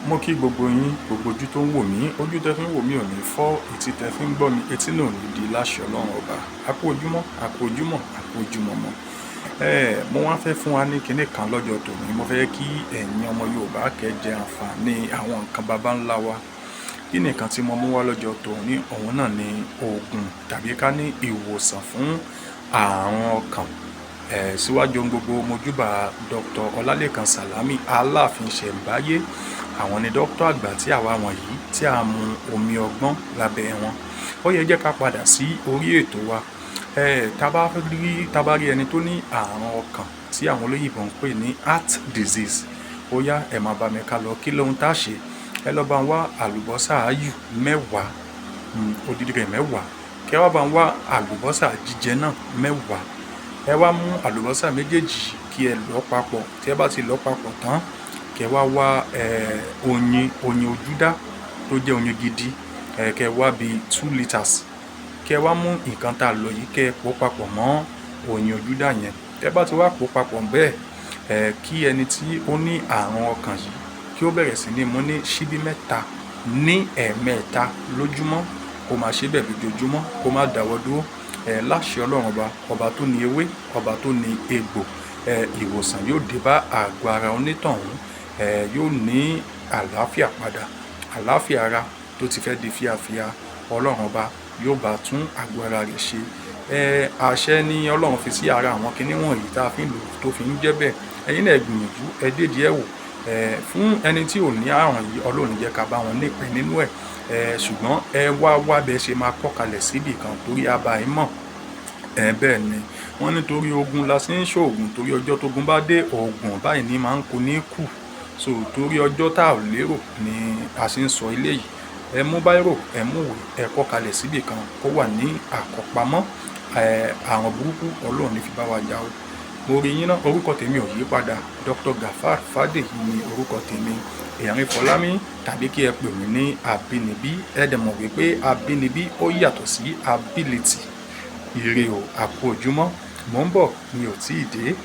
Mo kí gbogbo yín, gbogbo ojú tó ń wò mí, ojú tẹ fi ń wò mí ò ní fọ́, etí tẹ fi ń gbọ́ mi, etí náà ò ní di láṣẹ Ọlọ́run ọba. A kú ojúmọ́, a kú ojúmọ́, a kú ojúmọmọ. Mo wá fẹ́ fún wa ní kinní kan lọ́jọ́ tòní. Mo fẹ́ kí ẹ̀yin ọmọ Yorùbá kẹ́ jẹ àǹfààní àwọn nǹkan baba ńlá wa. Kí ni nǹkan tí mo mú wá lọ́jọ́ tòní? Òun náà ni òògùn tàbí ká ní ìwòsàn fún àrùn ọkàn. Síwájú ohun gbogbo, mojúbà Dr. Ọlálékan Sàlámì, Aláàfin Ṣẹ̀ǹbáyé. Àwọn ni dókítà àgbà tí àwa wọ̀nyí tí a mu omi ọgbọ́n lábẹ́ wọn. Ó yẹ jẹ́ ká padà sí orí ètò wa. Tá bá rí ẹni tó ní àrùn ọkàn tí àwọn olóyìnbo ń pè ní heart disease, ó yá, ẹ máa bá mi ká lọ. Kí lóhun tá a ṣe? Ẹ lọ bá ń wá àlùbọ́sà áyù 10, odidi rẹ̀ 10. Kẹ wá bá ń wá àlùbọ́sà jíjẹ náà 10. Ẹ wá mú àlùbọ́sà méjèèjì kí ẹ lọ̀ papọ̀. Tí ẹ bá ti lọ̀ papọ̀ tán, kẹ wá wá oyin, oyin ojúdá tó jẹ́ oyin gidi, kẹ wá bí 2 litres. Kẹ wá mú nǹkan tá a lọ̀ yìí, kẹ pò papọ̀ mọ́ oyin ojúdá yẹn. Tẹ bá ti wá pò papọ̀ bẹ́ẹ̀, kí ẹni tí ó ní àrùn ọkàn yìí kí ó bẹ̀rẹ̀ sí ní mú ní ṣíbí 3 ní ẹ̀ẹ̀mẹ́ta lójúmọ́. Kó máa ṣe bẹ́ẹ̀ lójoojúmọ́, kó má dáwọ́ dúró. Láṣẹ Ọlọ́run ọba, ọba tó ní ewé, ọba tó ní egbò, ìwòsàn yóò dé bá àgọ́ ara onítọ̀hún. Yóò ní àlàáfíà padà. Àlàáfíà ara tó ti fẹ́ di fíafía, Ọlọ́run ọba yóò bá tún àgọ́ ara rẹ̀ ṣe. Àṣẹ ni Ọlọ́run fi sí ara àwọn kinní wọ̀nyí tá a fi ń lò tó fi ń jẹ́ bẹ́ẹ̀. Ẹ̀yin náà gbìyànjú, ẹ dé díẹ̀ wò. Fún ẹni tí ò ní àrùn yìí, Ọlọ́run ní jẹ́ ká bá wọn nípìn nínú ẹ̀. Ṣùgbọ́n ẹ wá wá bẹ́ẹ̀ ṣe máa kọ́ kalẹ̀ síbì kan torí a bá yín mọ̀. Bẹ́ẹ̀ ni wọ́n ní torí ogun la ṣe ń ṣòògùn, torí ọjọ́ tógun bá dé, òògùn báyìí ní máa ń kó ní kù. So torí ọjọ́ tá ò lérò ni a ṣe ń sọ eléyìí. Ẹ mú bírò, ẹ mú ìwé, ẹ kọ́ kalẹ̀ síbì kan kó wà ní àkọ́pamọ́. Àrùn burúkú, Ọlọ́run ní fi bá wa jà o. Mo rí yín ná, orúkọ tèmi ò yí padà. Dr. Gafar Fádèyí ni orúkọ tèmi. Ẹ̀rín Fọlámi tàbí kí ẹ pè mí ní Àbínibí. Ẹ dẹ̀ mọ̀ wípé Àbínibí ó yàtọ̀ sí ability. Ire o, a kú ojúmọ́. Mò ń bọ̀, mi ò tí ì dé.